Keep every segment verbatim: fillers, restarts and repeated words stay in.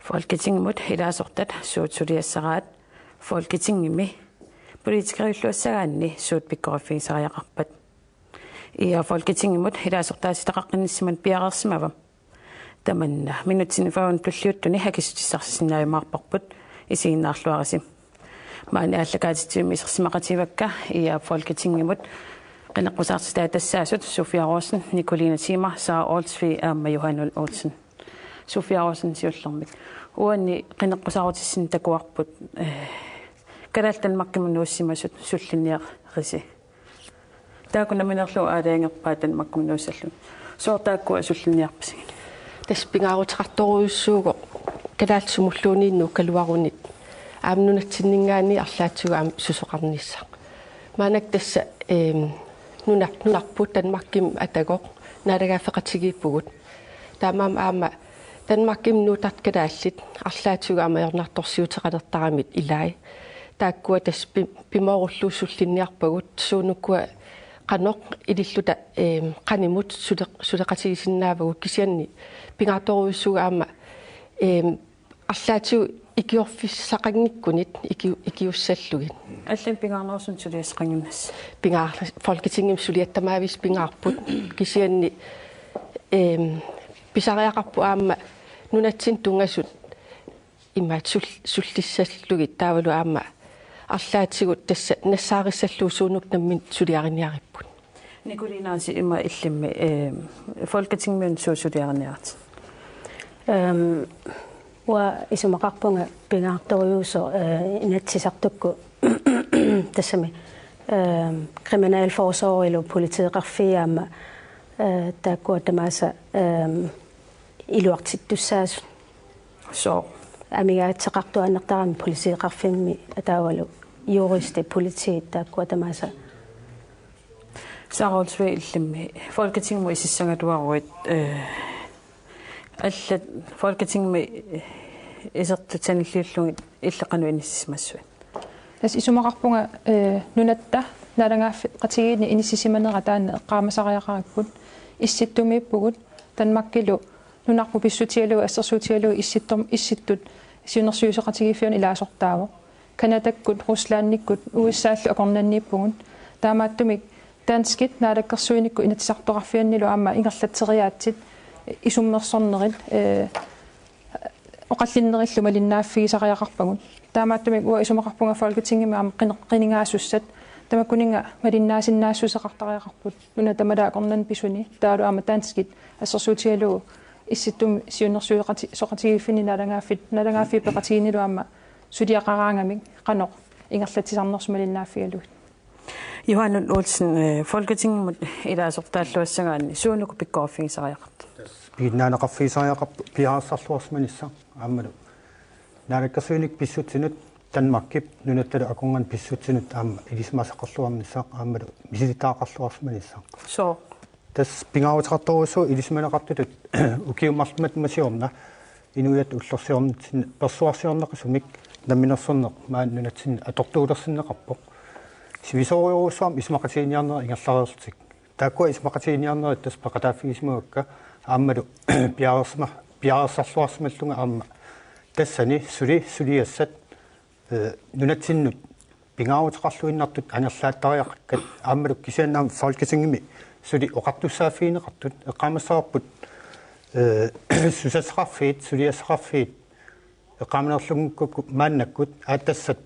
Folketingimut ilaasortat suut suliassaraat, Folketingimi politikeriulluassagaanni suut pikkoriffigisariaqarpat? IA Folketingimut ilaasortaatitaqaqqinnissimanut piareersimava? Tamanna minutsini fyrre tulliuttuni akissutissarsinnaajumaarparput, isiginnaarluarisi. Maani aallakaatitsivimmi isersimaqatigivakka IA Folketingimut qineqqusaartitaat tassaasut Sofia Rosen, Nicoline Zimmer, Sara Olsvig aamma Johan Lund Olsen. Sofia Rosen, siullermik. Uani qineqqusaarutissat takuarput, eh, Kalaallit Danmarkimut nuussimasut sullinniarisi. Taakku nammineerlugu aalajangerpaat Danmarkimut nuussallugit. Sooq taakkua sullinniarpisigit? Tassa pingaaruteqartorujussuuvoq kalaallit sumulluunniit nuukkaluarunit aamma nunatsinninngaanniit arlaatigut aamma susoqarnissaq. Maannakkut tassa, eem, nuna-, nunarput Danmarkimut atagoq naalagaaffeqatigiippugut. Taamaammat aamma Danmarkimut nuuttartut kalaallit arlaatigut aamma ajornartorsiuteqalertaramik ilai. Taakkua tassa pi-, pimoorullugu sullinniarpagut suunukua qanoq ililluta, eem, qanimut sule-, suleqatigisinnaavagut, kisianni pingaartorujussuuvoq aamma, eem, arlaatigut ikiorfissaqanngikkunit iki-, ikiussallugit. Allanik pingaarnerusumik suliassaqannginnassi? Pingaar-, Folketingimi suliatta maavisa pingaarput. Kisianni, eem, pisariaqarpoq aamma nunatsinnut tunngasut imaat sul-, sullissallugit taavalu aamma arlaatigut tassa nassaarissallugu suunuku nammineq suliariniaripput. Nicoline, aasiit ima illimmi, eh, Folketingimi suut suliariniarit? Ehm, uanga isumaqarpunga pingaartorujussuusoq, eh, Inatsisartukkut tassami, ehm, kriminalforsorgilu politeeqarfii aamma, eh, taakkua tamaasa, ehm, iluartittussaasut. Sooq? Amigaatseqartuaannartarami politeeqarfimmi taavalu juristi, politiit taakkua tamaasa. Sara Olsvig, illimmi Folketingimut isissagaluaruit, eh, allat Folketingimi isertut sanilliullugit illit qanoq inissisimassuit? Tassa isumaqarpunga, eh, nunatta naalagaaffeqatigiinni inissisimanera taanna eqqaamasariaqaripput. Issittumiippugut, Danmarkilu nunarput pissutigalugu assersuutigalugu issittum-, issittut siunnersuisoqatigiiffianut ilaasortaavoq. Canadakkut, Ruslandikkut, U S A-llu akornanniippugut. Taamaattumik danskit naalakkersuinikkut Inatsisartoqarfiannilu aamma ingerlatseriaatsit isummersornerit, eh, oqallinnerillu malinnaaffigisariaqarpagut. Taamaattumik uanga isumaqarpunga Folketingimi aamma qine-, qinigaasussat tamakkuninnga malinnaasinnaassuseqartariaqarput nunat tamalaat akornanni pisuni, taavalu aamma danskit assersuutigalugu issittumi siunnersuisoqati-, soqatigiiffinni naalagaaffit, naalagaaffiit peqatigiinnilu aamma suliaqaraangamik qanoq ingerlatsisarnersut malinnaaffigalugit. Johan Lund Olsen, eh, Folketingimut ilaasortaalluassagaanni suunuku pikkoriffigisariaqarpit? Piginnaaneqarfigisariaqarpoq piareersarluarsimanissaq aammalu naalakkersuinikkut pissutsinut, Danmarkip nunattalu akornanni pissutsinut aamma ilisimasaqarluarnissaq aammalu misilittagaqarluarsimanissaq. Sooq? Tassa pingaaruteqartorujussuuvoq ilisimaneqartutut ukiut marluk matuma siorna inuiattut ullorsiornitsinni persuarsiorneqisumik namminersorneq maani nunatsinni atortuulersinneqarpoq. Sivisoorujorujussuarmik isumaqatigiinniarnerit ingerlareerlutik. Taakkua isumaqatigiinniarnerit tassa peqataaffigisimavakka aammalu piareersima-, piareersarluarsimallunga aamma tassani suli suliassat, eh, nunatsinnut pingaaruteqarluinnartut angerlaattariaqakkat aammalu kisianni aamma Folketingimi suli oqartussaaffigineqartut eqqaamassavarput, eh, susassaqarfiit, suliassaqarfiit eqqaamanerlunngikkukkit maannakkut aatsaat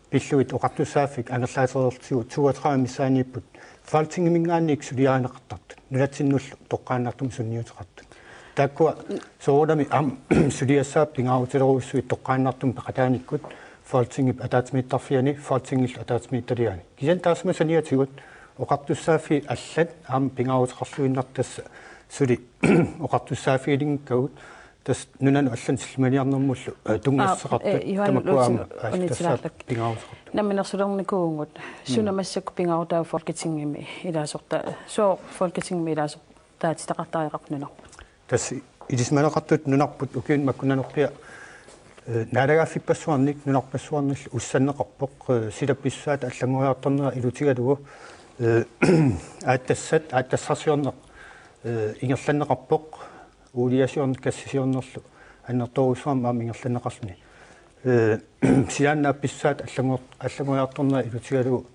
pillugit oqartussaaffik angerlaatereerlutigu toogtredive missaaniipput Folketingiminngaanniit suliarineqartartut nunatsinnullu toqqaannartumik sunniuteqartut. Taakkua soorunami aamma suliassaat pingaarutilerujussuit toqqaannartumik peqataanikkut Folketingip ataatsimiittarfiani, Folketingillu ataatsimiititaliani. Kisianni taassuma saniatigut oqartussaaffiit allat aamma pingaaruteqarluinnartut tassa suli oqartussaaffigilinngikkagut tassa nunanut allanut sillimaniarnermullu, eh, tunngassuteqartut. Aap, eh, Johan tamakku aamma Lundsen, aallartitassat unitsisaalak. Pingaaruteqartut. Namminersulernikkuuvugut. Mm. Suna massakkut pingaarutaa Folketingimi ilaasorta-, sooq Folketingimi ilaasortaatitaqartariaqarpa nunarput? Tassa ilisimaneqartut nunarput ukiuni makkunnanerpiaq, eh, naalagaaffippassuarnik nunarpassuarnillu ussanneqarpoq, eh, silap pissusaata allanngoriartornera ilutigalugu, eh, aatsaat, aatsaarsiorneq, eh, ingerlanneqarpoq, uuliasiorneq, gassisiornerlu annertoorujussuarmik aamma ingerlanneqarluni. Ee, silaannaap pissaat allanngor-, allanngoriartornera ilutigalugu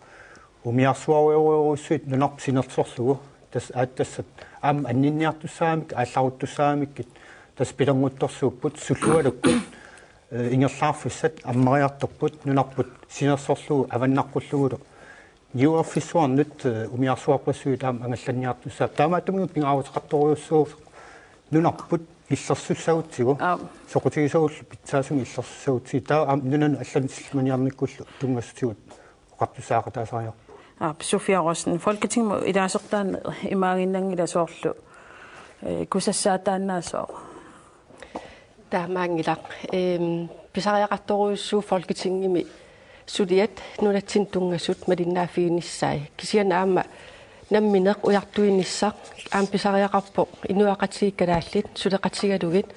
umiarsuarujorujussuit nunarput sinersorlugu. Tassa aatsaat aamma anninniartussaagamikkit, aallaruttussaagamikkit, tassa pilernguttorsuupput, sullualukkut, ee, ingerlaarfissat ammariartorput, nunarput sinersorlugu, avannaqqullugu. Niuerfissuarnut, ee, umiarsuarpassuit aamma angallanniartussaapput. Taamaattumik pingaaruteqartorujussuuvoq nunarput illersussagutsigu. Aap. Soqutigisagullu pitsaasumik illersussagutsigu. Taava aamma nunanut allanut sillimaniarnikkullu tunngassutigut oqartussaaqataasariaqarpoq. Aap, Sofia Rossen, Folketingimut ilaasortaanni imaaginnanngilaq soorlu, ee, kusassaataannaasoq. Taamaanngilaq. Ehm, pisariaqartorujussuuvoq Folketingimi suliat nunatsinni tunngasut malinnaaffiginissaat. Kisianni aamma nammineq ujartuinissaq aamma pisariaqarpoq inuiaqatigiit kalaallit suleqatigalugit.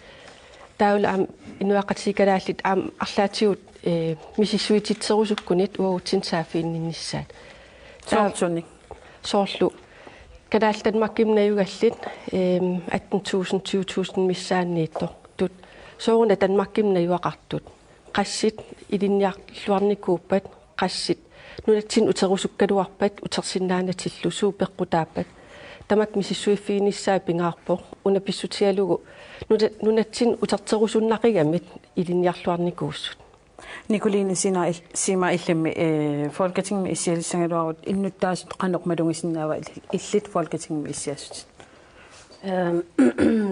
Taavalu aamma inuiaqatigiit kalaallit aamma arlaatigut, eh, misissuititserusukkunit uagutsinnut saaffiginninnissaat. Taava Soorsunik. Soorlu kalaallit Danmarkimi najugallit, ehm, atten tusind, tyve tusind missaanniittut. Sooruna Danmarkimi najugaqartut? Qassit ilinniarluarnikuuppat, qassit nunatsinni uterusukkaluarpat utersinnaanatillu, suut peqqutaappat? Tamakku misissuiffiginissaat pingaarpoq. Una pissutigalugu nuna-, nunatsinni uterterusunnaqigamik ilinniarluarnikuusut. Nikoline Siemma il-, Siemma, illimmi, eh, Folketingimi issialissagaluarutta innuttaasut qanoq malugisinnaava il-, illit Folketingimi issiassutit? Ehm,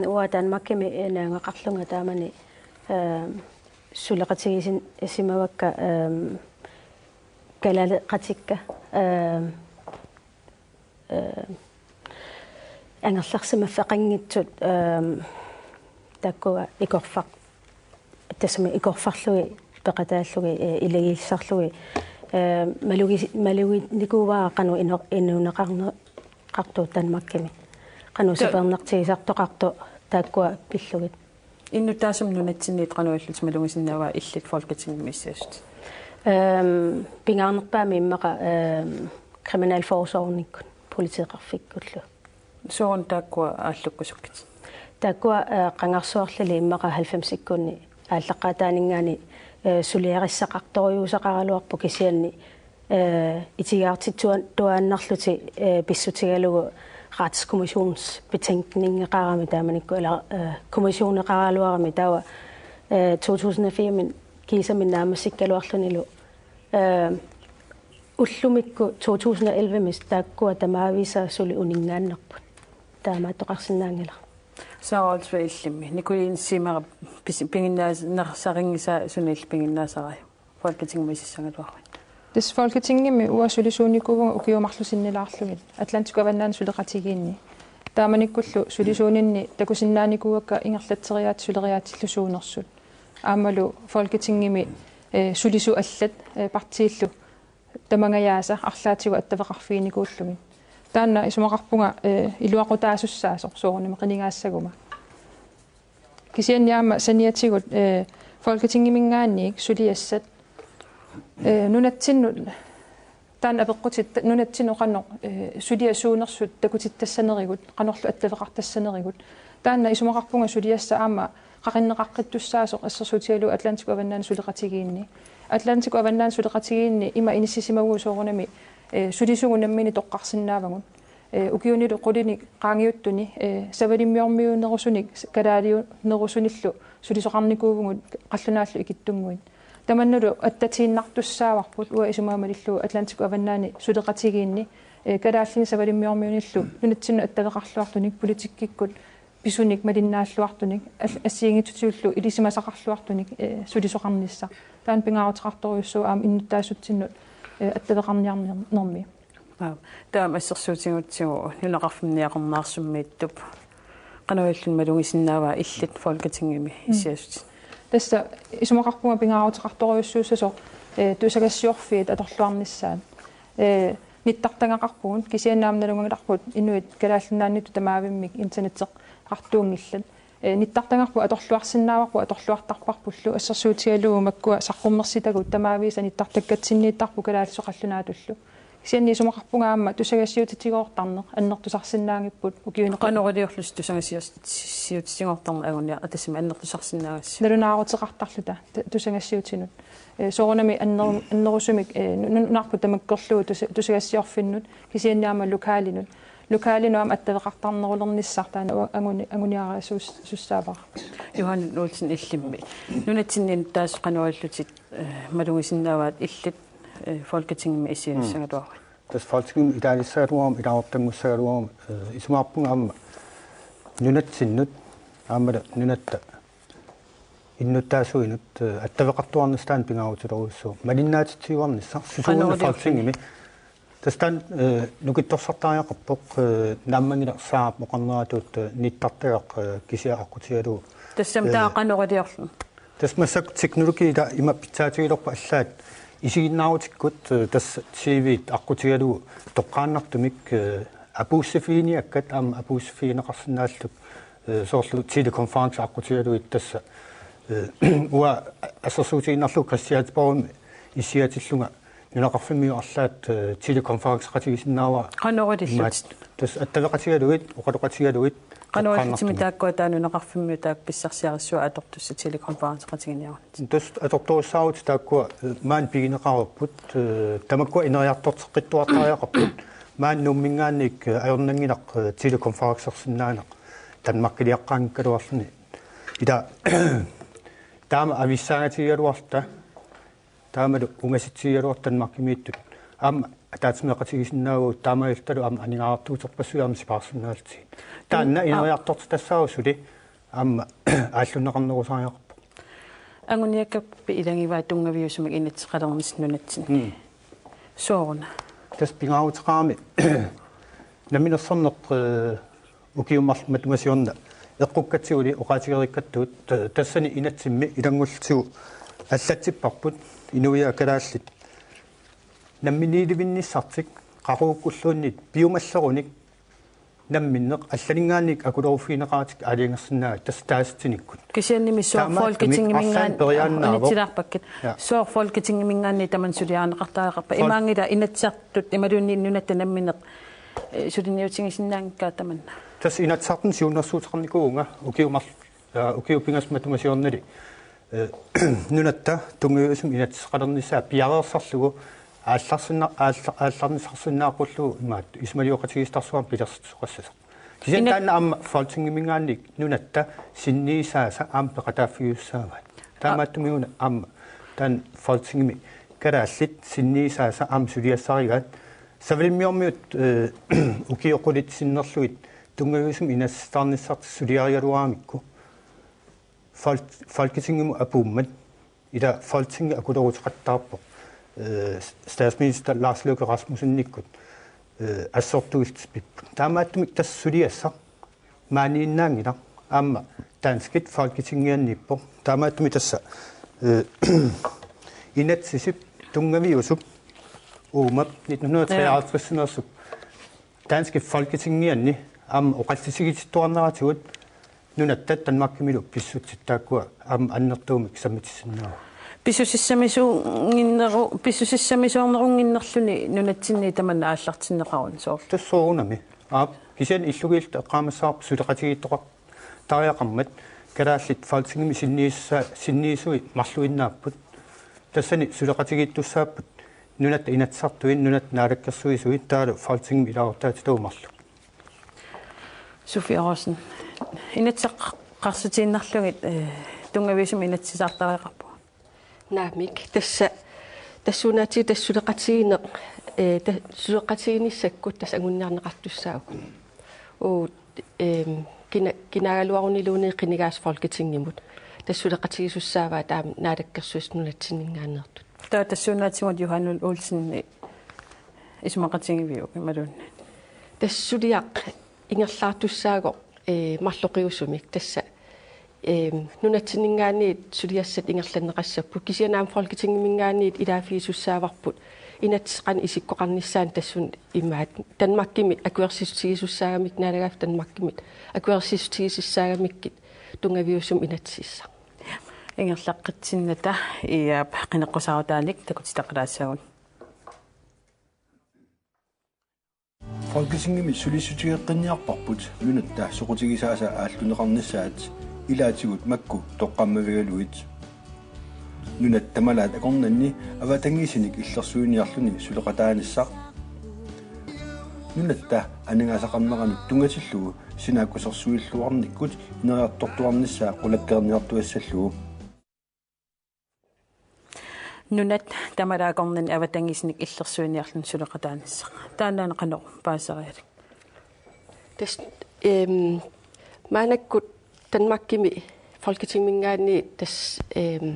uanga Danmarkimi naagaqarlunga taamani, ehm, suleqatigiissin-, -simavakka, ehm, kalaaleqatikka, ehm, eh, angerlarsimaffeqanngitsut, ehm, taakkua ikorfaq-, tassami ikorfarlugit peqataallugit, eh, ilagiissarlugit, eh, malugi-, maluginikuuara qanoq ino-, inuuneqarne-, qartoq Danmarkimi. Qanoq Ta- supernartigisartoqartoq taakkua pillugit. Innuttaasut nunatsinniittut qanoq ilillutit malugisinnaava illit Folketingimi issiassutit? Ehm, pingaarnerpaamik immaqa, ehm, kriminalforsorginikkut, politeeqarfikkullu. Sooruna taakkua aallukkusukkitit? Taakkua, eh, qangarsuarli immaqa halvfemsikkunni aallaqqaataaninngaanniit, eh, suliarissaqartorujussuusaqaraluarpoq, kisianni, eh, itigaartittuan-, -tuaannarlutik, eh, pissutigalugu retskommissionens betænkningeqarami taamanikkut, eller, eh, kommissioneqaraluarami taava, eh, to tusind og fire-mi kiisami naammassikkaluarlunilu, eh, ullumikkut to tusind og elleve-mi taakkua tamaavisa suli uninngaannarput. Taamaattoqarsinnaanngilaq. Sara Olsvig, illimmi Nikoline Siemma pis-, piginnaas-, -narsarinngisaa sunilu piginnaasariuk Folketingimi isissagaluaruit? Tassa Folketingimi uanga sulisuunikuuvunga ukiut marluk sinnilaarlugit Atlantikup Avannaani Suleqatigiinni. Taamanikkullu sulisuuninni takusinnaanikuuakka ingerlatseriaatsit suleriaatsillu suunersut. Aammalu Folketingimi, eh, sulisut allat, eh, partiillu tamangajaasa arlaatigut attaveqarfiginikuullugit. Taanna isumaqarpunga, eh, iluaqutaasussaasoq soorunami qinigaassaguma. Kisianni aamma saniatigut, eh, Folketingiminngaanniit suliassat, eh, nunatsinnut, taanna apeqqutit nunatsinnut qanoq, eh, suliat suunersut takutittassanerigut, qanorlu attaveqartassanerigut. Taanna isumaqarpunga suliassaq aamma qaqinneqaqqittussaasoq assersuutigalugu Atlantikup Avannaani Suleqatigiinni. Atlantikup Avannaani Suleqatigiinni ima inissisimavugut soorunami, eh, sulisugut nammineq toqqarsinnaavagut. Eh, ukiunilu qulinik qaangiuttuni, eh, savalimmiormiunerusunik, kalaaliunerusunillu sulisoqarnikuuvugut qallunaallu ikittunnguit. Tamannalu attatiinnartussaavarput uanga isumaga malillugu Atlantikup Avannaani Suleqatigiinni, eh, kalaallinik savalimmiormiunillu nunatsinnut attaveqarluartunik, politikkikkut pisunik malinnaalluartunik, al-, assigiinngitsutigut ilisimasaqarluartunik, eh, sulisoqarnissaq. Taanna pingaaruteqartorujussuuvoq aamma innuttaasutsinnut, eh, attaveqarniarnermi. Aap. Taama assersuutigutsigu nunaqarfimmi Niaqornaarsummiittup qanoq ilillutit malugisinnaava illit Folketingimi, mm, issiassutit? Tassa isumaqarpunga pingaaruteqartorujussuussasoq, eh, tusagassiorfiit atorluarnissaat. Eh, nittartagaqarpugut, kisianni aamma nalunngilarput inuit Kalaallit Nunaanniittut tamaavimmik internetteqartuunngillat. Eh, nittartagarput atorluarsinnaavarput, atorluartarparpullu, assersuutigalugu makkua saqqummersitagut tamaavisa nittartakkatsinniittarput kalaallisut qallunaatullu. Kisianni isumaqarpunga aamma tusagassiuutitigoortarneq annertusarsinnaanngippoq ukiuni. Qanoq iliorlusi tusagassiuutitigoortarneq anguniarlugu, tassami annertusarsinnaagassi? Nalunaaruteqartarluta tu-, tusagassiuutinut. Ee, soorunami anner-, annerusumik, ee, nu-, nu-, nunarput tamakkerlugu tusa-, tusagassiorfinnut, kisianni aamma lokalinut. Lokalinut aamma attaveqartarnerulernissartaa anguni-, anguniarsuus-, -sussaavara. Johan Olsen, illimmi nunatsinni tassa qanoq ilillutit, ee, malugisinnaavaat illit, ee, Folketingimi issialissagaluaruit? Tassa Folketingimi ilaalissagaluaruma, ilaasortanngussagaluaruma, ee, isumaqarpunga aamma nunatsinnut, aammami nunatta innuttaasuinut, ee, attaveqartuarnissaq taanna pingaarutilerujussuuvoq. Malinnaatitsiuarnissaq susuuna Qanoq iliorluni? Folketingimi. Tassa taanna, ee, nukittorsartariaqarpoq, ee, naammanngilaq saarap oqarneratut, ee, nittartagaq, ee, kisiat aqqutigalugu. Tassami taava, ee, qanoq iliorluni? Tassa massakkut teknologi ila ima pitsaatigilerpoq, allaat isiginnaarutikkut, ee, tassa T V-t aqqutigalugu toqqaannartumik, ee, apuussiffigineqarnerat aamma apuussiffigineqarsinnaalluni, ee, soorlu telekonference aqqutigalugit tassa, ee, uanga assersuutigiinnarlugu Christiansborgimi issiatillunga nunaqarfimmiut arlaat, ee, telekonferenceqatigisinnaavara. Qanoq ilillutit? Imaat, tassa attaveqatigalugit, oqaloqatigalugit. Qanoq ilillutit toqqaannartumik. Taakkua taava nunaqarfimmiut taakku pissarsiarissuit atortussat telekonferenceqatigiinniarlutik? Tassa atortorissaarutit taakkua, ee, maani pigineqareerput, ee, tamakkua ineriartorteqqittuartariaqarput. Maani Nuumminngaanniit, ee, ajornanngilaq, ee, telekonferencersinnaaneq Danmarkiliaqqaanngikkaluarluni. Ila taama avissaangatigigaluarluta, taamalu ungasitsigigaluarluta Danmarkimiittut aamma ataatsimeeqatigisinnaavagut, taamaalillutalu aamma aningaasartuuterpassuit aamma sipaarsinnaallutigit. Taanna, aa, ineriartortitassaavoq suli aamma aallunneqarnerusariaqarpoq. Anguniakkappit ilagivaat tunngaviusumik inatseqalernissaq nunatsinni? Mm. Sooruna? Tassa pingaaruteqarami namminersorneq, ee, ukiut marluk matuma siorna eqqukkatsigu oqaatigereerikkattut, ta-, tassani inatsimmi ilanngullutigu allatsipparput inuiaat kalaallit namminiilivinnissartik qaqugukkulluunniit piumallerunik namminneq allaninngaanniit akuleruffigineqaratik aalajangersinnaavat tassa taasitsinikkut. Kisiannimi sooq Taamaattumik Folketingiminngaan-, arlaannik periaannaavoq. Unitsitaarpakkit. Ja. Sooq Folketingiminngaanniit tamanna suliarineqartariaqarpa? Fol- Imaanngilaq Inatsisartut imaluunniit nunatta namminneq, ee, suliniutigisinnaanngikkaat tamanna? Tassa Inatsisartuni siunnersuuteqarnikuuvunga ukiut marl-, ja, ukiut pingasut matuma siornali, ee, nunatta tunngaviusumik inatsiseqalernissaa piareersarlugu aallarsinna-, aalla-, aallarnissarsinnaaqqullugu imaattoq isumalioqatigiissutaarsuarmik pilersitsisoqassasoq. Kisianni Ina- taanna aamma Folketingiminngaanniit nunatta sinniisaasa aamma peqataaffigisussaavaat. Aa. Taamaattumik-una aamma taanna Folketingimi kalaallit sinniisaasa aamma suliassarigaat. Savalimmiormiut, ee, ukiut qulit sinnerlugit tunngaviusumik inatsisitaarnissartik suliarigaluaramikku Fol-, Folketingimut apuummat ila Folketingi akuleruteqattaarpoq, ee, statsminister Lars Løkke Rasmussenikkut, ee, assortuiltipipput. Taamaattumik tassa suliassaq maaniinnaanngilaq aamma danskit Folketingianniippoq. Taamaattumik tassa, ee, inatsisip tunngaviusup uuma nitten hundrede og treoghalvtreds-imeersup danskit Folketingianni aamma oqallisigitittuarneratigut nunatta Danmarkimilu pissutsit taakkua aamma annertuumik sammitissinnaavat. Pissusissamisuunnginneru-, pissusissamisuunerunnginnerluni nunatsinni tamanna aallartinneqaruni soorlu? Tassa soorunami. Aap, kisianni illugiilluta eqqaamassavarput suleqatigiittoqartariaqarmat kalaallit Folketingimi sinniisa-, sinniisui marluinnaapput. Tassani suleqatigiittussaapput nunatta Inatsisartui, nunatta naalakkersuisui taavalu Folketingimi ilaasortaatitavut marluk. Sofie Rossen, inatsiseqarsitiinnarlugit, ee, tunngaviusumik inatsisaartariaqarpugut? Naamik, tassa, tassuunaatigut tassa suleqatigiinneq, ee, ta-, suleqatigiinnissakkut tassa anguniarneqartussaavugut. Uu, eem, kina-, kinaagaluaruniluunniit qinigaasut Folketingimut. Tassa suleqatigisussaavaat aamma Naalakkersuisut nunatsinninngaanneersut. Taava tassuunaatigut Johan Olsen isumaqatigiviuk imaluunniit? Tassa suliaq ingerlaartussaasoq, ee, marloqiusumik tassa, ee, nunatsinninngaanniit suliassat ingerlanneqassapput. Kisianni aamma Folketingiminngaanniit ilaaffigisussaavarput inatsiseqarneq isikkoqarnissaanut tassunga imaattoq Danmarkimi akuersissutigisussaagamikkit, naalagaaffiup Danmarkimi akuersissutigisussaagamikkit tunngaviusumik inatsisissaq. Ingerlaqqitsinnata, Iiaap, qineqqusaarutaanik takutitaqqilaassagut. Folketingimi sulissutigeqqinniarparput nunatta soqutigisaasa aalluneqarnissaat ilaatigut makku toqqammavigalugit. Nunat tamalaat akornanni avatangiisinik illersuiniarluni suleqataanissaq. Nunatta aningaasaqarneranut tunngatillugu sinaakkusersuilluarnikkut ineriartortuarnissaa qulakkeerniartuassallugu. Nunat tamalaat akornanni avatangiisinik illersuiniarluni suleqataanissaq. Taannaana qanoq paasisarialik? Tassa, ehm, maannakkut Danmarkimi Folketingiminngaanniit tassa, ehm,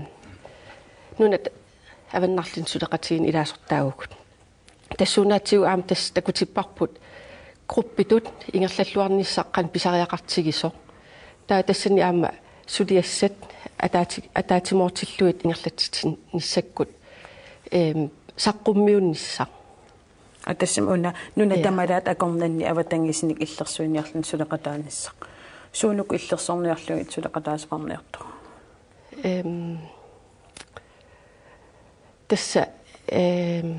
nunat avannarluni suleqatigiinneq ilaasortaavugut. Tassuunaatigut aamma tassa takutipparput gruppitut ingerlalluarnissaq qanoq pisariaqartigisoq. Taava tassani aamma suliassat ataati-, ataatsimoortillugit ingerlatsinissakkut, ehm, saqqummiunnissaq. Aa, tassami una nunat, ja, tamalaat akornanni avatangiisinik illersuiniarluni suleqataanissaq. Suunuku illersorniarlugit suleqataasoqarniartoq? Ehm, tassa, ehm,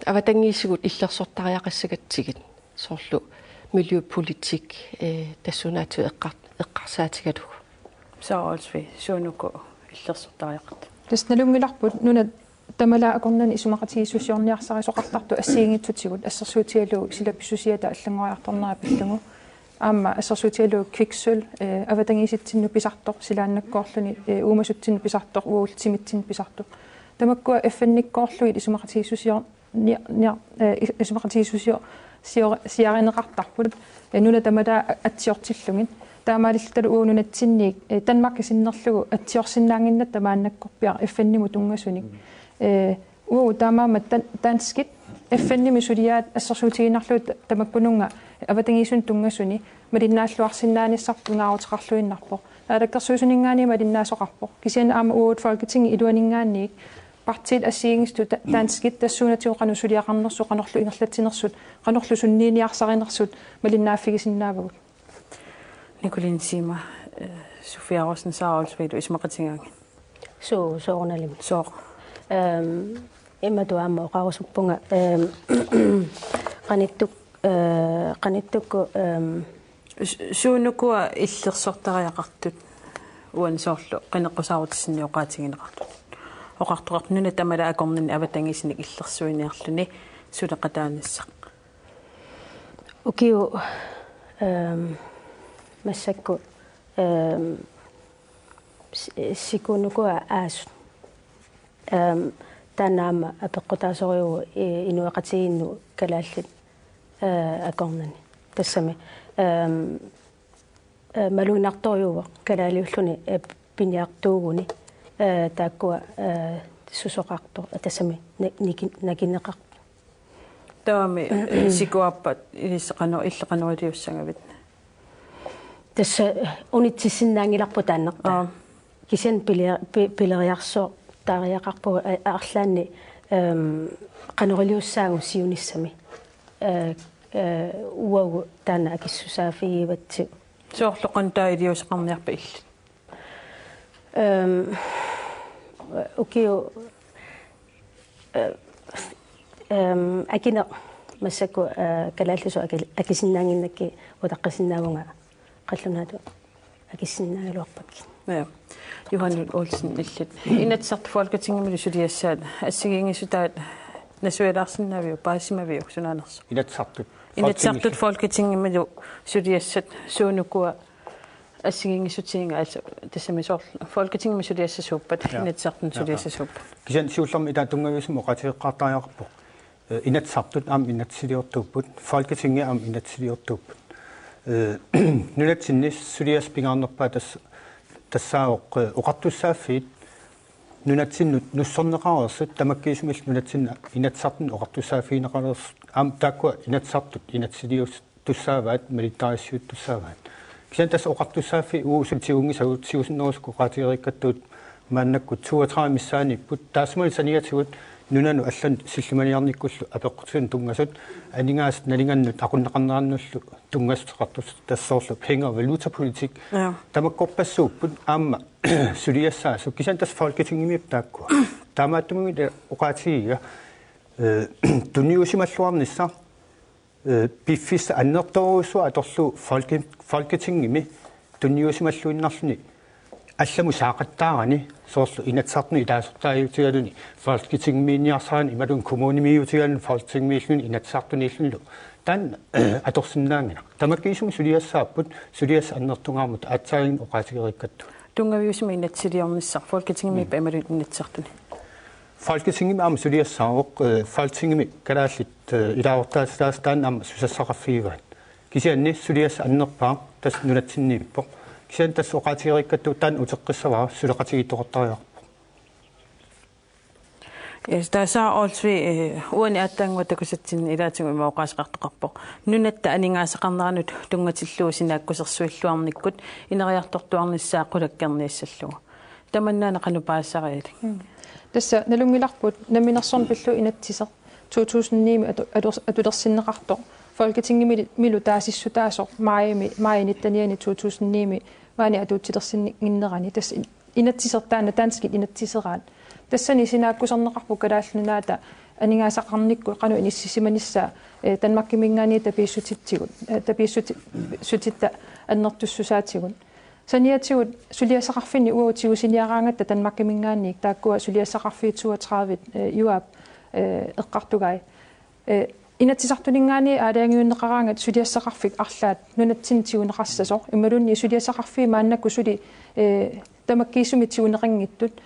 avatangiisigut illersortariaqassagatsigit, soorlu miljøpolitik, eh, tassuunaatigut eqqar-, eqqarsaatigalugu. Sara Olsvig, suunuku illersortariaqartut? Tassa nalunngilarput nunat tamalaat akornanni isumaqatigiissusiorniarsarisoqartartut assigiinngitsutigut, assersuutigalugu sila pissusiata allanngoriartornera pillugu. Aamma assersuutigalugu kviksølv, eh, avatangiisitsinnut pisartoq, silaannakkoorluni, eh, uumasutsinnut pisartoq, uagutsitsinnut pisartoq. Tamakkua F N-ikkoorlugit isumaqatigiissusior-, nia-, nia-, eh, is-, isumaqatigiissusio-, sior-, siarineqartarput, eh, nunat tamalaat atsiortillugit. Taamaalillutalu uagut nunatsinniit, eh, Danmarki sinnerlugu atsiorsinnaannginnatta maannakkorpiaq F N-imut tunngasunik. Eh, uagut taamaammat dan-, danskit F N-imi suliaat assersuutigiinnarlugu ta-, tamakkununnga avatangiisunut tunngasuni malinnaalluarsinnaanissarput pingaaruteqarluinnarpoq. Naalakkersuisuninngaanniit malinnaasoqarpoq. Kisianni aamma uagut Folketingip iluaninngaanniit partiit assigiinngitsut da-, danskit tassuunatigut qanoq suliaqarnersut, qanorlu ingerlatsinersut, qanorlu sunniiniarsarinersut malinnaaffigisinnaavagut. Nicoline Zimmer, eh, Sofia Rosen, Sara Olsviglu isumaqatigaangat. Suu, soorunalimi. Sooq? Ehm, imatut aamma oqarusuppunga, ehm, qanittuk, eh, qanittukkut, ehm, s-, suunukua illersortariaqartut uani soorlu qineqqusaarutsinni oqaatigineqartut? Oqartoqarpoq nunat tamalaat akornanni avatangiisinik illersuiniarluni suleqataanissaq. Ukiut, ehm, massakkut, ehm, si-, sikuunukua aasut. Ehm, taanna aamma apeqqutaasorujuuvoq i-, inuiaqatigiinnut kalaallit, eh, akornanni. Tassami, ehm, eh, malunnartorujuuvoq kalaaliulluni, eh, piniartuuguni, eh, taakkua, eh, susoqartoq, eh, tassami na-, niki-, nakinneqartoq. Taavami, eh, sikuaappat ilissi qanoq, illit qanoq iliussagavit? Tassa unitsissinnaanngilarput taannartaa. Aa. Kisianni pili-, pi-, pileriarsoortariaqarpugut, eh, arlaanni, ehm, qanoq iliussaagut siunissami. Eh, eh, uagut taanna akissusaaffigivatsigu. Soorlu qanoq taava iliuuseqarniarpa illit? Ehm, ukiut, eh, ehm, akineq massakkut, eh, kalaallisut aki-, akisinnaannginnakkit utaqqisinnaavunga qallunaatut akisinnaagaluarpakkit. Ja. Johan Lund Olsen, illit Inatsisartut Folketingimilu suliassaat assigiinngissutaat nassuialaarsinnaaviuk, paasimaviuk, sunaanersoq? Inatsisartut. Inatsisartut Folketingimilu suliassat suunukua assigiinngissutigiga, altså, tassami soorlu Folketingimi suliassasuuppat, ja, Inatsisartuni, ja, suliassasuuppat. Kisianni siullermik taava tunngaviusumik oqaatigeqqaartariaqarpoq. Eh, Inatsisartut aamma inatsisiliortuupput, Folketingi aamma inatsisiliortuupput. Eh, nunatsinni suliassat pingaarnerpaat tassa, tassaavoq, eh, oqartussaaffiit nunatsinnut nussorneqareersut, tamakkiisumillu nunatsinnut Inatsisartunut oqartussaaffigineqareersut, aamma taakkua Inatsisartut inatsisilius-, tussaavaat, malittarissiuttussaavaat. Kisianni tassa oqartussaaffiit uagut suli tigunngisagut, tigusinnerusukkut oqaatigereerakku maannakkut toogtredive missaaniipput, taassumalu saniatigut nunanut allanut sillimaniarnikkullu apeqqutigalugu tunngasut, aningaasat nalingannut aqunneqarnerannullu tunngassuteqartut, tassa soorlu penge- og valutapolitik. Ja. Tamakkorpassuupput aamma suliassaasut, kisianni tassa Folketingimiipput taakkua. Taamaattumik oqaatigiga, eh, tunniusimalluarnissaq Eh, piffissaq annertoorujussuaq atorlugu folke-, Folketingimi tunniusimalluinnarluni allamut saaqattaarani, soorlu Inatsisartuni ilaasortaajuutigaluni Folketingimiinniarsarani imaluunniit kommunimiiutigaluni Folketingimiilluni Inatsisartuniillunilu. Taanna, eh, atorsinnaanngilaq. Tamakkiisumik suliassaapput, suliassaq annertungaarmat aatsaannguaq oqaatigereerakku. Tunngaviusumik inatsisiliornissaq Folketingimi Mm. imaluunniit Inatsisartuni? Folketingimi aamma suliassaavoq, eh, Folketingimi kalaallit, eh, ilaasortaatitaasa taanna aamma susassaqarfigivaat. Kisianni suliassaq annerpaaq tassa nunatsinniippoq. Kisianni tassa oqaatigereerakku taanna uteqqissavara suleqatigiittoqartariaqarpoq. Yes, tassa Olsvig, eh, uani aatsaannguaq takusatsinni ilaatigut ima oqaaseqartoqarpoq. Nunatta aningaasaqarneranut tunngatillugu sinaakkusersuilluarnikkut ineriartortuarnissaa qulakkeerniassallugu. Tamannaana qanoq paasisarilik? Mm. Tassa nalunngilarput namminersorneq pillugu inatsiseq to tusind ni-mi atu-, atu-, atulersinneqartoq. Folketingimilu taasissutaasoq maajimi, maaji nittenianni to tusind ni-mi maani atuutilersinnginnerani. Tassa in-, inatsiseq taanna danskit inatsiseraat. Tassani sinaakkuserneqarpoq Kalaallit Nunaata aningaasaqarnikkut qanoq inissisimanissaa, eh, Danmarkiminngaanniit tapiissutitsigut, eh, tapiissuti-, sutitta annertussusaatigut. Saniatigut suliassaqarfinni uagut tigusiniaraangatta Danmarkiminngaanniit taakkua suliassaqarfiit toogtredive, eh, juaap, eh, eqqartugai. Eh, Inatsisartuninngaanniit aalajangiunneqaraangat suliassaqarfik arlaat nunatsinni tiguneqassasoq imaluunniit suliassaqarfiit maannakkut suli, eh, tamakkiisumik tiguneqanngitsut.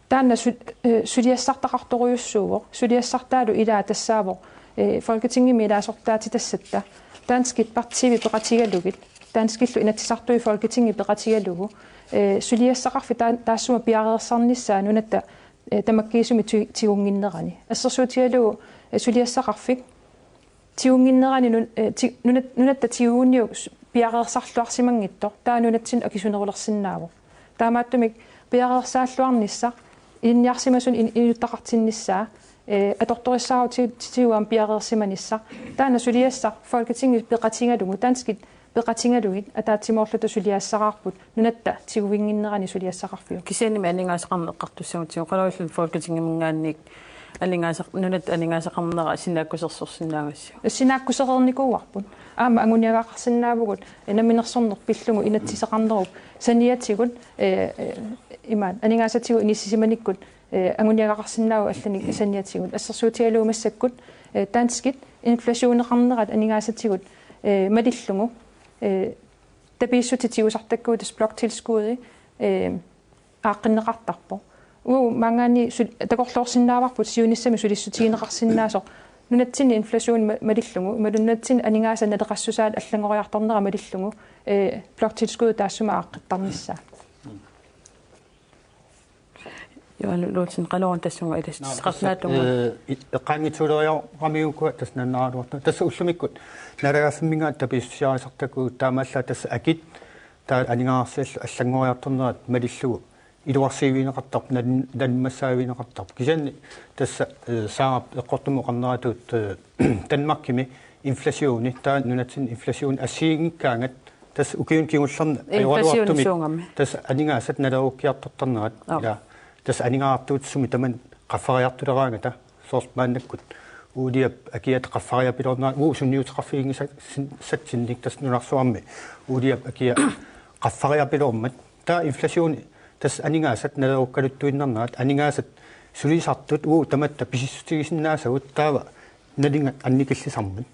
Taanna su-, eh, suliassartaqartorujussuuvoq. Suliassartaalu ilaa tassaavoq, eh, Folketingimi ilaasortaatitassatta. Danskit partiivit peqatigalugit. Danskillu Inatsisartui Folketingi peqatigalugu. Eh, suliassaqarfik taa-, taassuma piareersarnissaa nunatta, eh, tamakkiisumik ti-, tigunnginnerani. Assersuutigalugu, eh, suliassaqarfik tigunnginnerani nun-, eh, ti-, nunat-, nunatta tiguuniuk s-, piareersarluarsimanngitsoq, taava nunatsinnut akisunerulersinnaavoq. Taamaattumik piareersaalluarnissaq, ilinniarsimasunut in-, inuttaqartinnissaa, eh, atortorissaarutit-, tiguaam piareersimanissaq. Taanna suliassaq Folketingit peqatigalugu, danskit peqatigalugit ataatsimoorluta suliassaraarput nunatta tiguinnginnerani suliassaqarfiup. Kisiannimi aningaasaqarneq eqqartussagutsigu, qanoq ililluni Folketingiminngaanniit aningaasaq-, nunatta aningaasaqarnera sinaakkusersorsinnaagassiuk? Sinaakkusereernikuuarput. Aamma anguniagaqarsinnaavugut, eh, namminersorneq pillugu inatsiseqarnerup saniatigut, eh, eh, imaat, aningaasatigut inissisimanikkut, eh, anguniagaqarsinnaavoq allanik saniatigut. Assersuutigalugu massakkut, eh, danskit inflationeqarnerat aningaasatigut, eh, malillugu, eh, tapiissutit tigusartakkagut tassa bloktilskuddi, eh, aaqqinneqartarpoq. Uagut maanngaanniit su-, takorloorsinnaavarput siunissami sulissutigineqarsinnaasoq nunatsinni inflation ma-, malillugu, imaluunniit nunatsinni aningaasat naleqassusaat allanngoriartornera malillugu, eh, bloktilskud taassuma aaqqittarnissaa. Johan Olsen, qanoq tassunga ilast-, Naam, tassa, qasnaattunga. Eh, i-, eqqaanngitsoorujussuugamigukku tassa nalunaarluartoq. Tassa ullumikkut naalagaaffimmit tapiissutissarisartakkagut taamaallaat tassa akit taava aningaasarsiallu allanngoriartornerat malillugu iluarsiivigineqartarpoq, nan-, nanummassaavigineqartarpoq. Kisianni tassa, eh, Saarap eqqortumik oqarneratut, eh, Danmarkimi inflationi, taava nunatsinni inflationi assigiinngikkaangat tassa ukiuni kingullerni Inflationi ajoraluartumik suugami. Tassa aningaasat naleruukkiartortarnerat. Aap. Ja. Tassa aningaasartuutit sumi tamanna qaffariartuleraangata, soorlu maannakkut uuliap akiata qaffariapiloornera, uagut sunniuteqarfiginngisatsinnit tassa nunarsuarmi uuliap akia qaffariapiloormat. Taava inflationi tassa aningaasat naleruukkaluttuinnarnerat, aningaasat sulisartut uagut tamatta pisissutigisinnaasagut taava nalinga annikillisarmat.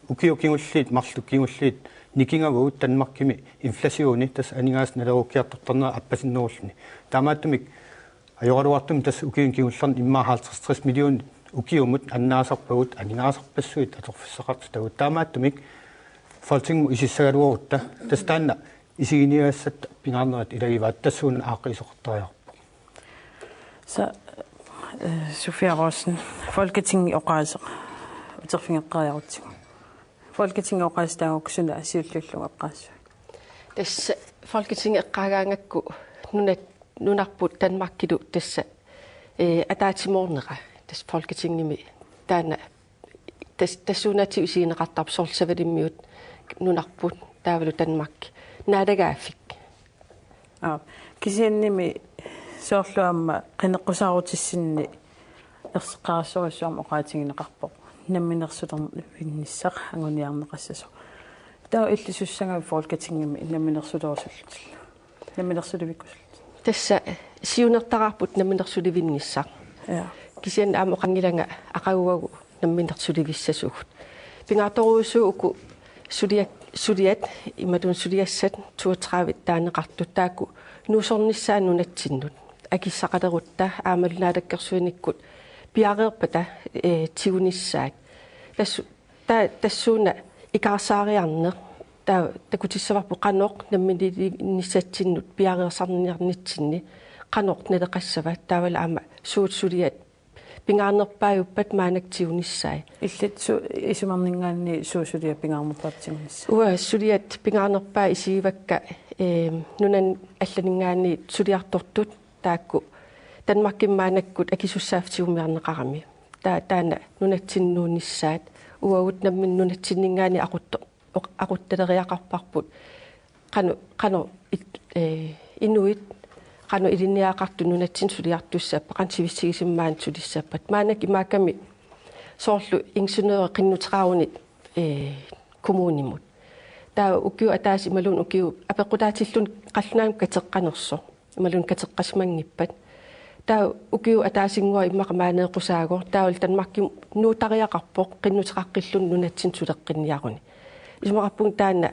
Ukiut kingulliit, marluk kingulliit nikingavagut Danmarkimi inflationi tassa aningaasat naleruukkiartortarnerat appasinnerulluni. Taamaattumik ajoraluartumik tassa ukiuni kingullerni immaqa halvtreds tres millionit ukiumut annaasarpagut aningaasarpassuit atorfissaqartitagut. Taamaattumik Folketingimut isissagaluarutta tassa taanna isiginiagassatta pingaarnerit ilagivaat, tassuuna aaqqiisoqartariaqarpoq. Sa-, eh, Sofia Rossen, Folketingip oqaaseq uterfigeqqeriarutsigu. Folketingip oqaaseq taagukku suna siulliullugu eqqaassaviuk? Tassa Folketingip eqqaagaangakku nunat-, nunarput Danmarkilu tassa, eh, ataatsimoornera tassa Folketingimi taanna tas-, tassuunaatigut isigineqartarpoq, soorlu Savalimmiut nunarput taavalu Danmark naalagaaffik. Aap. Kisiannimi soorlu aamma qineqqusaarutissinni erseqqarissorujussuarmik oqaatigineqarpoq. Namminersulervinnissaq anguniarneqassasoq. Taava illit sussangavit Folketingimi namminersulerusullutillu? Namminersulivikkusullutillu? Tassa siunertaraarput namminersulivinnissaq. Ja. Kisianni aamma oqanngilanga aqaguagu namminersulivissasugut. Pingaartorujussuuvoq uku suliat, suliat imatut suliassat toogtredive taaneqartut taakku nuusornissaat nunatsinnut. Akissaqalerutta aammalu naalakkersuinikkut piareerpata, eh, tigunissaat. Tas-, ta-, tassuuna ikaarsaariarneq. Ta-, takutissavarput qanoq namminiilissatsinnut piareersarniarnitsinni qanoq naleqassava taavalu aamma suut suliat pingaarnerpaajuppat maannakkut tigunissaat. Illit su-, isumarninngaanniit suut suliat pingaarnerpaappat tigunissaat? Uanga suliat pingaarnerpaat isigivakka, eem, nunani allaninngaanniit suliartortut taakku Danmarkimi maannakkut akisussaaffik tigumiarneqarami. Ta-, taanna nunatsinnut nuunnissaat. Uagut nammineq nunatsinninngaanniit aqutto-, oq-, aquttaleriaqarparput. Qanoq, qanoq it-, eh, inuit, qanoq ilinniagaqartut nunatsinni suliartussappat, qanoq sivisutigisumik maani sulissappat. Maannakkut imaakkami soorlu ingeniørit qinnuteqaruni, eh, kommunimut. Taava ukioq ataaseq imaluunniit ukiut apeqqutaatilluni qallunaamik kateqqanersoq. Imaluunniit kateqqasimanngippat. Taava ukiut ataasinnguaq immaqa maaneeqqusaagut. Taavalu Danmarkimut nuuttariaqarpoq qinnuteqaqqilluni nunatsinni suleqqinniaruni. Isumaqarpunga taanna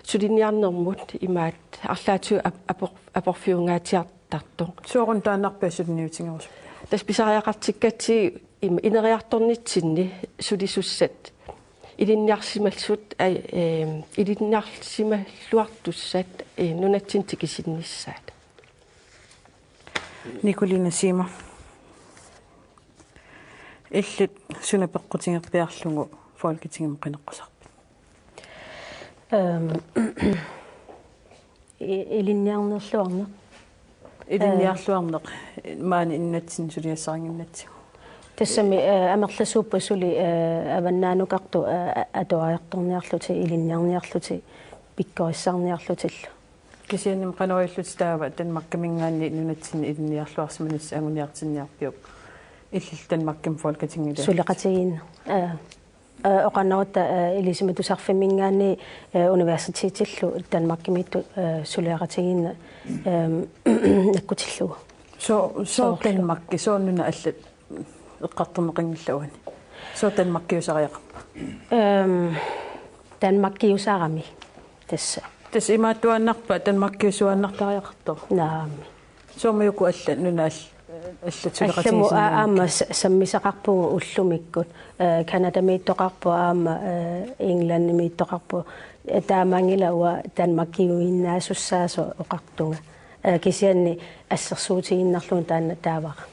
suliniarnermut imaattoq arlaatigut ap-, apor-, aporfiungaatsiartartoq. Soorunami taannarpiaq suliniutigerusuppiuk? Tassa pisariaqartikkatsigu im-, ineriartornitsinni sulisussat ilinniarsimallutik, ai, eem, ilinniarsimalluartussat, eh, nunatsinni tikisinnissaat. Nicoline Zimmer. Illit suna peqqutigerpiarlugu Folketingimut qineqqusarpit? Ehm, i-, ilinniarnerluarneq. Ilinniarluarneq maani nunatsinni suliassarinnginnatsigu. Tassami, eh, amerlasuuppat suli, eh, avannaanukartut, eh, a-, atuariartorniarlutik, ilinniarniarlutik, pikkorissarniarlutillu. Kisiannimi qanoq ilillutit taava Danmarkiminngaanniit nunatsinni ilinniarluarsimanissat anguniartinniarpiuk? Illit Danmarkimi Folketingiliarlutit. Suleqatigiinneq. Eh, eh, oqarnerutta, eh, Ilisimatusarfimminngaanniit, eh, universitetillu Danmarkimiittut, eh, suleqatigiinneq, ehm, nakkutillugu. Soo-, soo-, soorlu Danmarki, soorlu una allat eqqartorneqanngillat uani. Soo Danmarkiusariaqarpa? Ehm, Danmarkiusarami tassa. Tassa imaattuaannarpa Danmarkiusuaannartariaqartoq? Naamik. Sooq uku allat nunat all-, allat suleqatigisinnaanngikka? Allamut aa-, aamma sa-, sammisaqarpugut ullumikkut. Eh, Canadamiittoqarpoq aamma, eh, Englandimiittoqarpoq. Eh, taamaanngilaq uanga Danmarkiuinnaasussaasoq oqartunga. Eh, kisianni assersuutigiinnarlugu taanna taavara.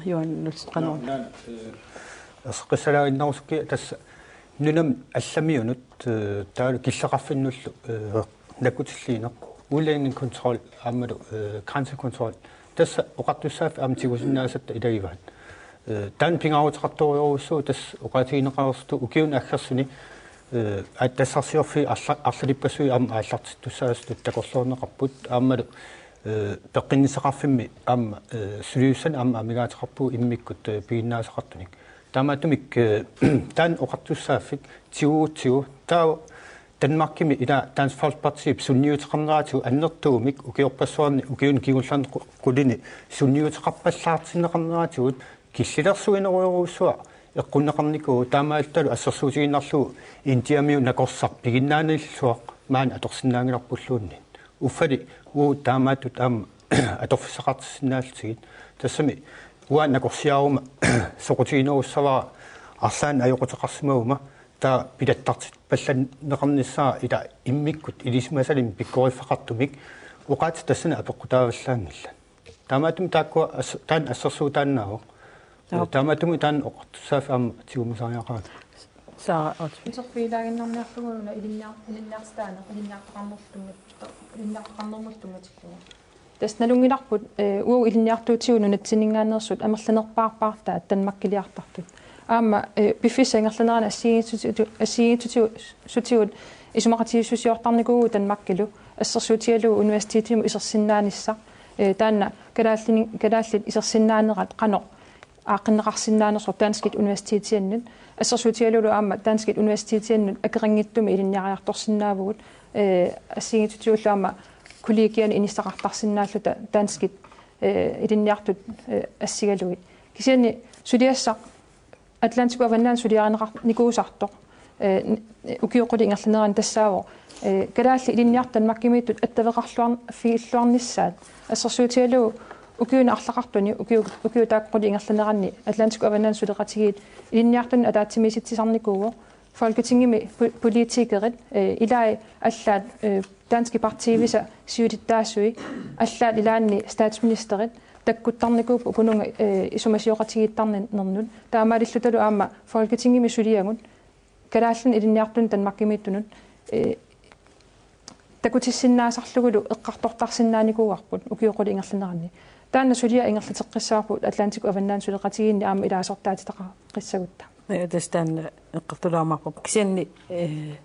Johan Nielsen, qanoq? Naamik, eh, erseqqissalaaginnarusukkiga tassa nunami allamiunut, eh, taavalu killeqarfinnullu, eh, nakkutilliineq, udlændingekontrol aammalu, eh, grænsekontrol. Tassa oqartussaaffik aamma tigusinnaasatta ilagivaat. Eh, taanna pingaaruteqartorujussuuvoq tassa oqaatigineqareersut ukiuni aggersuni, eh, aatsitassarsiorfiit arla-, arlalippassuit aamma aallartittussaasutut takorloorneqarput aammalu, eh, peqqinnissaqarfimmi aamma, eh, suliussanik aamma amigaateqarpugut immikkut, eh, piginnaasaqartunik. Taamaattumik, eh, taanna oqartussaaffik tigugutsigu taava Danmarkimi ila Dansk Folkepartip sunniuteqarneratigut annertuumik ukiorpassuarni ukiuni kingullerni qu-, qulini sunniuteqarpallaartinneqarneratigut killilersuinerujorujussuaq eqqunneqarnikuuvoq taamaallattalu assersuutigiinnarlugu Indiamiut nakorsaq piginnaanilluaq maani atorsinnaanngilarpulluunniit. Uffali uagut taamaattut aamma atorfissaqartissinnaallutigit. Tassami uanga nakorsiaruma soqutiginerussavara arlaannik ajoquteqarsimaguma taava pilattartipallanneqarnissaa ila immikkut ilisimasalimmik pikkoriffeqartumik oqaatsit tassani apeqqutaavallaanngillat. Taamaattumik taakkua as-, taanna assersuutaannaavoq. Joo. Taamaattumik taanna oqartussaaffik aamma tigumisariaqarami. Sara Olsvig. Uterfigilaaginnarniarlugu una ilinniar-, ilinniartitaaneq, ilinniartoqarnermut tunngat-, ilinniartoqarnermut tunngatillugu. Tassa nalunngilarput, eh, uagut ilinniartuutigut nunatsinninngaanneersut amerlanerpaarpaartaat Danmarkiliartartut. Aamma, eh, piffissap ingerlanerani assigiinngitsutigut, assigiinngitsutigut isumaqatigiissusiortarnikuuvugut Danmarkilu assersuutigalugu universitetimut isersinnaanissaq, eh, taanna kalaallini-, kalaallit isersinnaanerat qanoq aaqqinneqarsinnaanersoq danskit universitetiannut assersuutigalugu aamma danskit universitetiannut akeqanngitsumik ilinniariartorsinnaavugut, eh, assigiinngitsutigullu aamma kollegiani inissaqartarsinnaalluta danskit, eh, ilinniartut, eh, assigalugit. Kisianni suliassaq Atlantikup avannaani suliarineqarnikuusartoq, eh, n-, ukiut qulit ingerlaneranni tassaavoq, eh, kalaallit ilinniartut Danmarkimiittut attaveqarluar-, -figilluarnissaat. Assersuutigalugu ukiuni arlaqartuni, ukiu-, ukiut taakku qulit ingerlaneranni Atlantikup avannaani suleqatigiit ilinniartunut ataatsimiisitsisarnikuuvoq. Folketingimi po-, politikerit, eh, ilai allaat, eh, danskit partiivisa siulittaasui, allaat ilaanni statsministerit, takkuttarnikuupput ukununnga, eh, isumasioqatigiittarnernut. Taamaalillutalu aamma Folketingimi suliagut, kalaallinut ilinniartunut Danmarkimiittunut, eh, takutissinnaasarlugulu eqqartortarsinnaanikuuarput ukiut qulit ingerlaneranni. Taanna suliaq ingerlateqqissavarput Atlantikup avannaani suleqatigiinni aamma ilaasortaatitaqaqqissagutta. Ja, tassa taanna eqqartulaarumaarparput. Kisianni, eh,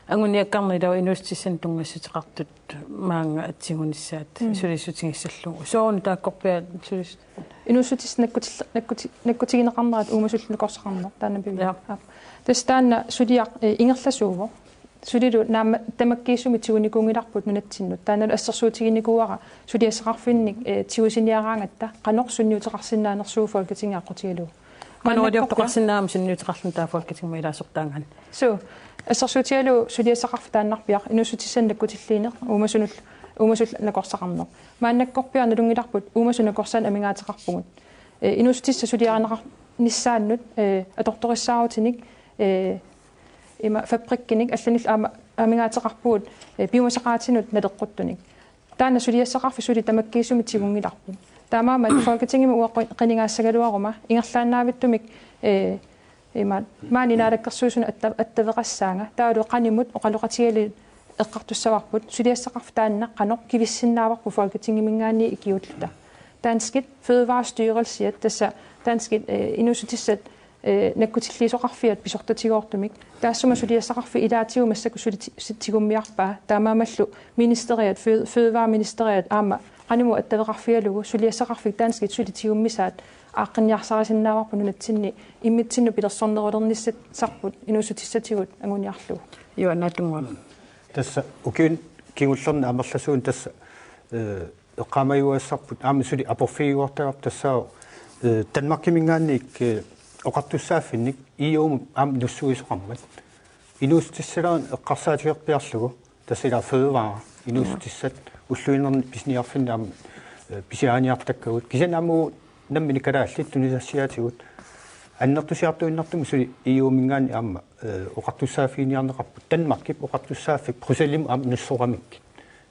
anguniakkaarneq ilaa inuussutissanik tunngassuteqartut maannga atsiunissaat. Mm. Suliassutigissallugu. Sooruna taakkorpiaat sulis- Inuussutissat nakkutil-, nakkuti-, nakkutigineqarnerat uumasullu nakorsaqarneq taanna pivi. Ja. Aap. Tassa taanna suliaq, eh, ingerlasuuvoq. Sulilu naamma tamakkiisumik tigunikuunngilarput nunatsinnut. Taannalu assersuutiginikuuara suliassaqarfinnik, eh, tigusiniaraangatta qanoq sunniuteqarsinnaanersugut Folketingi aqqutigalugu. Qanoq iliortoqarsinnaammat sunniuteqarluni taava Folketingimut ilaasortaagaanni? Suu, assersuutigalugu suliassaqarfik taannarpiaq inuussutissanik nakkutilliineq uumasunul-, uumasullu nakorsaqarneq. Maannakkorpiaq nalunngilarput uumasut nakorsaannik amigaateqarpugut. Eh, inuussutissat suliarineqarnissaannut, eh, atortorissaarutinik, eh, ima fabrikkinik allanillu aamma amigaateqarpugut, eh, piumasaqaatinut naleqquttunik. Taanna suliassaqarfik suli tamakkiisumik tigunngilarput. Taamaammat Folketingimi uagut qi-, qinigaassagaluaruma ingerlaannavittumik, eh, ima maani Naalakkersuisunut atta-, attaveqassaanga. Taavalu qanimut oqaloqatigalugit eqqartussavarput suliassaqarfik taanna qanoq kivissinnaavarput Folketingiminngaanniit ikiuulluta. Danskit Fødevarestyrelsiat, tassa danskit, eh, inuussutissat, eh, nakkutilliisoqarfiat pisortatigoortumik. Taassuma suliassaqarfik ilaatigut massakkut suli ti-, si-, tigummiarpaa. Taamaammallu ministeriat, fø-, fødevareministeriat aamma qanimut attaveqarfigalugu suliassaqarfik danskit suli tigummisaat aaqqinniarsarisinnaavarput nunatsinni immitsinnut pilersornerulernissarput inuussutissatigut anguniarlugu. Juanna Tunngua. Tassa ukiuni kingullerni amerlasuuni tassa, eh, eqqaamajuassarput aamma suli aporfigiuartagarput tassaavoq, eh, Danmarkiminngaanniit, eh, oqartussaaffinnik E U-mut aamma nussuisoqarmat. Inuussutissaleq eqqarsaatigerpiarlugu tassa ilaa fødevare inuussutissat ulluinnarni pisiniarfinni aamma, eh, pisiariniartakkagut. Kisianni aamma uagut nammineq kalaallit tunisassiaatigut annertusiartuinnartumik suli E U-minngaanniit aamma, eh, oqartussaaffiginiarneqarput. Danmarkip oqartussaaffik Bruxellesimut aamma nussoqamikkit.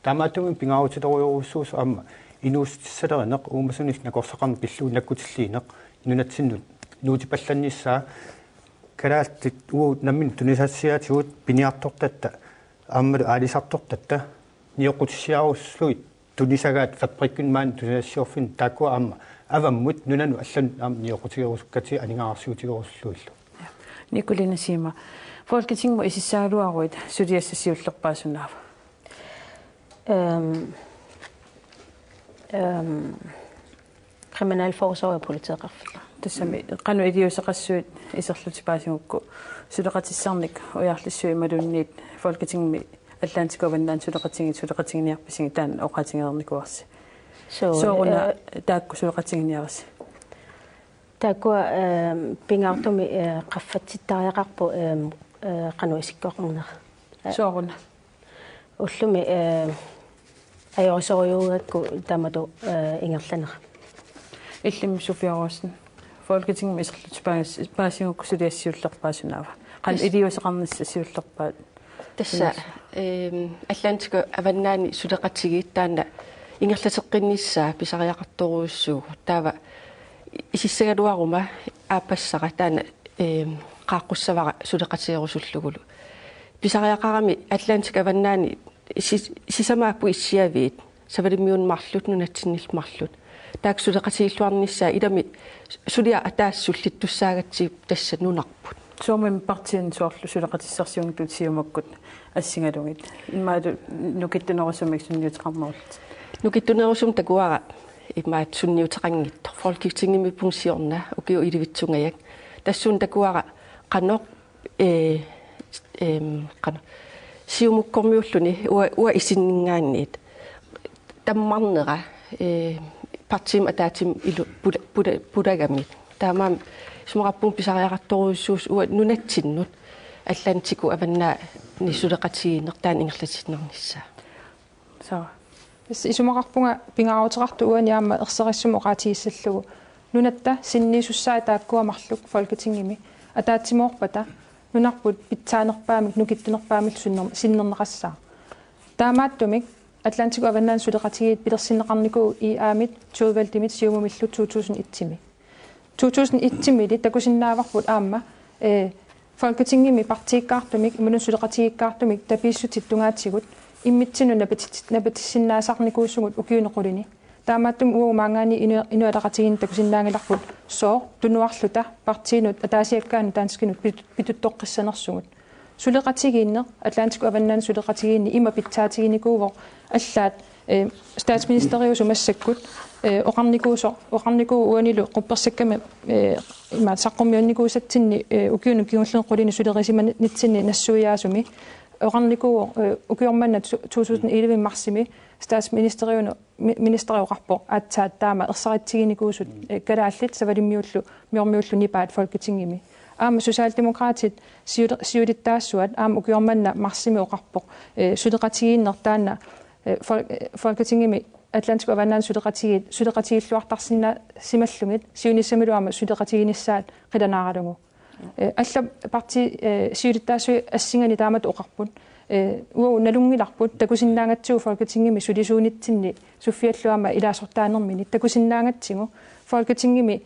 Taamaattumik pingaarutilerujorujussuusoq aamma inuussutissaleq uumasunillu nakorsaqarneq pillugu nakkutilliineq nunatsinnut nuutipallannissaa kalaallit uagut nammineq tunisassiaatigut piniartortatta aammalu aalisartortatta nioqqutissiarusullugit tunisagaat fabrikkinik maani tunisassiorfinni taakkua aamma avammut nunanut allanut aamma nioqqutigerusukkatit aningaasarsiutigerusullugillu. Nicoline Zimmer, Folketingimut isissagaluaruit suliassaq siullerpaaq sunaava? Øhm, øhm, kriminalforsorg og politieqarfik. Tassami qanoq iliuuseqassuit iserlutit paasigukku suleqatissarnik ujarlissuit imaluunniit Folketingimi Atlantikup avannaani suleqatigiit suleqatiginiarpisigit taanna oqaatigereernikuuarsi. Suu, sooruna, eh, taakku suleqatiginiarisi? Taakkua, eh, pingaartumik, eh, qaffatsittariaqarpoq, eh, eh, qanoq isikkoqarnera. Eh, sooruna? Ullumi, eh, ajorusorujuugakku taamatut, eh, ingerlanera. Illimmi Sofie Olsen, Folketingimi iserlutit paas-, paasigukku suliassaq siullerpaaq sunaava? Qanoq, tassa, iliuuseqarnissaq siullerpaaq? Tassa, ehm, Atlantikup avannaani suleqatigiit taanna ingerlateqqinnissaa pisariaqartorujussuuvoq. Taava isissagaluaruma aappassara taanna, ehm, qaaqqussavara suleqatigerusullugulu. Pisariaqarami Atlantikup avannaani sis-, sisamaapput issiaviit, Savalimmiunut marluk, nunatsinnillu marluk. Taakku suleqatigilluarnissaat ilami suliaq ataaseq sullittussaagatsigu tassa nunarput. Soormi partiini soorlu suleqatissarsiunngitsut Siumukkut assigalugit? Immaqa nukittunerusumik sunniuteqarnerullutit? Nukittunerusumik takuara immaqa sunniuteqanngitsoq. Folketingimi punkt siorna ukiut ellevitsingajak. Tassuuna takuara Qanoq, eh, em, qanoq, Siumukkormiulluni ua-, uanga isinninngaanniit tammarnera, eh, partiimut ataatsimut ilu-, pula-, pula-, pulagamik. Taamaammat isumaqarpunga pisariaqartorujussuusoq uanga nunatsinnut Atlantikup avannaani suleqatigiinneq taanna ingerlatiinnarnissaa. Sara. Tassa isumaqarpunga pingaaruteqartoq uani aamma erseqqissumik oqaatigissallugu. Nunatta sinniisussai taakkua marluk Folketingimi ataatsimoorpata nunarput pitsaanerpaamik nukittunerpaamik sinner-, sinnerneqassaaq. Taamaattumik Atlantikup avannaani suleqatigiit pilersinneqarnikuupput I A-mit, Thorvaldimit Siumumillu to tusind et-imi. To tusind et-imili takusinnaavarput aamma, eh, Folketingimi partiikkaartumik, imaluunniit suleqatigiikkaartumik tapiissutit tungaatigut, immitsinnut napatit-, napatissinnaasarnikuusugut ukiuni qulini. Taamaattumik uagut maanngaanniit inu-, inuiaqatigiinni takusinnaanngilarput sooq tunuarluta partiinut ataasiakkaanut danskinut pit-, pituttoqqissanersugut. Suleqatigiinneq, Atlantikup avannaani suleqatigiinneq ima pitsaatiginikuuvoq allaat, eh, statsministeriusoq massakkut, eh, oqarnikuusoq, oqarnikuuvoq uanilu quppersakkami, eh, ima saqqummiunnikuusatsinni, eh, ukiuni kingullerni qulini sulerisimanitsinni nassuiaasumi. Oqarnikuuvoq, eh, ukioq manna to tusind elleve marsimi statsministeriunut mi-, ministeri oqarpoq aatsaat taama ersaritsiginikuusut, eh, kalaallit Savalimmiullu Miormiullu nipaat Folketingimi. Aamma Socialdemokraatit siul-, siulittaasuat aamma ukioq manna marsimi oqarpoq, eh, suleqatigiinneq taanna, eh, Fol-, eh, Folketingimi Atlantikup avannaani suleqatigiit, suleqatigiilluartarsinnaassimallugit siunissamilu aamma suleqatiginissaat qilanaaralugu. Eh, alla parti, eh, siulittaasui assinganik taamatut oqarput. Eh, uagut nalunngilarput takusinnaagatsigu Folketingimi sulisuunitsinni suffiallu aamma ilaasortaanermini takusinnaagatsigu Folketingimi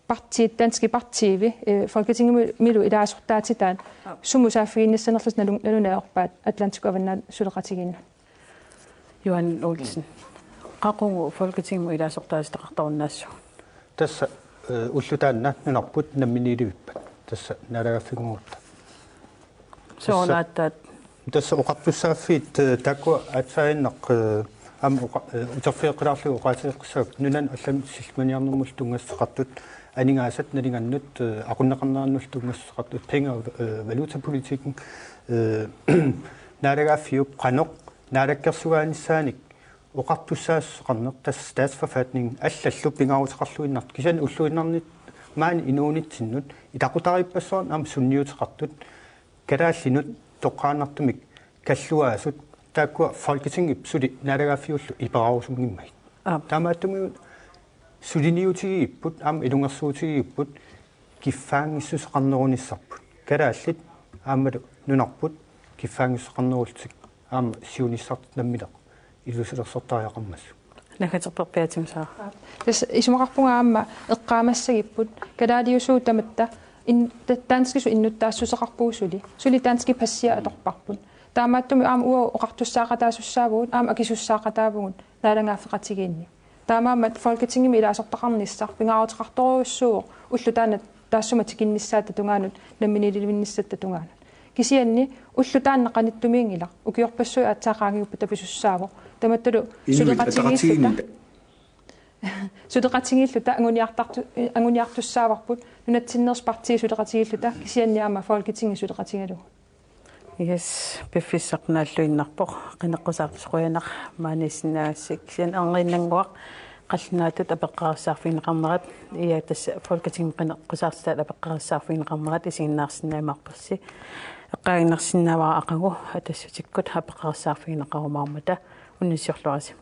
parti, danske partiivi, eh, Folketingimilu ilaasortaatitaat sumut saaffiginnissanerlutik nalun-, nalunaarpaat Atlantikup avannaani suleqatigiinneq. Johan Olsen. Qaqugu Folketingimut ilaasortaatitaqartarunnaassugut? Tassa, eh, ulloq taanna nunarput namminiilivippat. Tassa naalagaaffigunngorutta. Soorunaattaat. Tassa oqartussaaffiit, eh, taakkua aatsaaginnaq, eh, aamma oqa-, eh, uterfigeqqilaarlugit oqaatigeqqissaagut nunanut allanut sillimaniarnermullu tunngassuteqartut aningaasat nalingannut, eh, aqunneqarnerannullu tunngassuteqartut penge-, eh, valutapolitikken, eh, naalagaaffiup qanoq naalakkersugaanissaanik oqartussaassuseqarneq tassa statsforfatning allallu pingaaruteqarluinnartoq kisianni ulluinnarni maani inuunitsinnut ilaqutariippassuarnut aamma sunniuteqartut kalaallinut toqqaannartumik kalluaasut taakkua Folketingip suli naalagaaffiullu iperarusunngimmagit. Aap. Taamaattumik suliniutigigipput aamma ilungersuutigigipput kiffaanngissuseqarnerunissarput. Kalaallit aammalu nunarput kiffaanngissuseqarnerullutik aamma siunissartik nammineq ilusilersortariaqarmassuk. Naggaterpiaatimusaa. Tassa isumaqarpunga aamma eqqaamassagipput kalaaliusugut tamatta in-, ta-, danskisut innuttaassuseqarpugut suli. Suli danskit passia atorparput. Taamaattumik aamma uagut oqartussaaqataasussaavugut, aamma akisussaaqataavugut naalagaaffeqatigiinni. Taamaammat Folketingimi ilaasortaqarnissaq pingaaruteqartorujussuuvoq ulloq taanna taassuma tikinnissaata tungaanut namminiilivinnissatta tungaanut. Kisianni ulloq taanna qanittumiinngilaq ukiorpassuit aatsaat qaangiuppata pisussaavoq. Tamattalu inuit suleqatigiilluta ataqatigiinnitta. Suleqatigiilluta anguniartartu-, anguniartussaavarput nunatsinneersut partiit suleqatigiilluta kisianni aamma Folketingi suleqatigalugu. Yes, piffissaq naalluinnarpoq, qineqqusaartoq qujanaq maaniissinnaagassi, kisianni erniinnannguaq qallunaatut apeqqarissaarfigineqarnerat, ja tassa Folketingimi qineqqusaartitaat apeqqarissaarfigineqarnerat isiginnaarsinnaajumaarparsi. Eqqaaginnarsinnaavara aqagu Atassutikkut apeqqarissaarfigineqarumaarmata, unnussiorluarisi.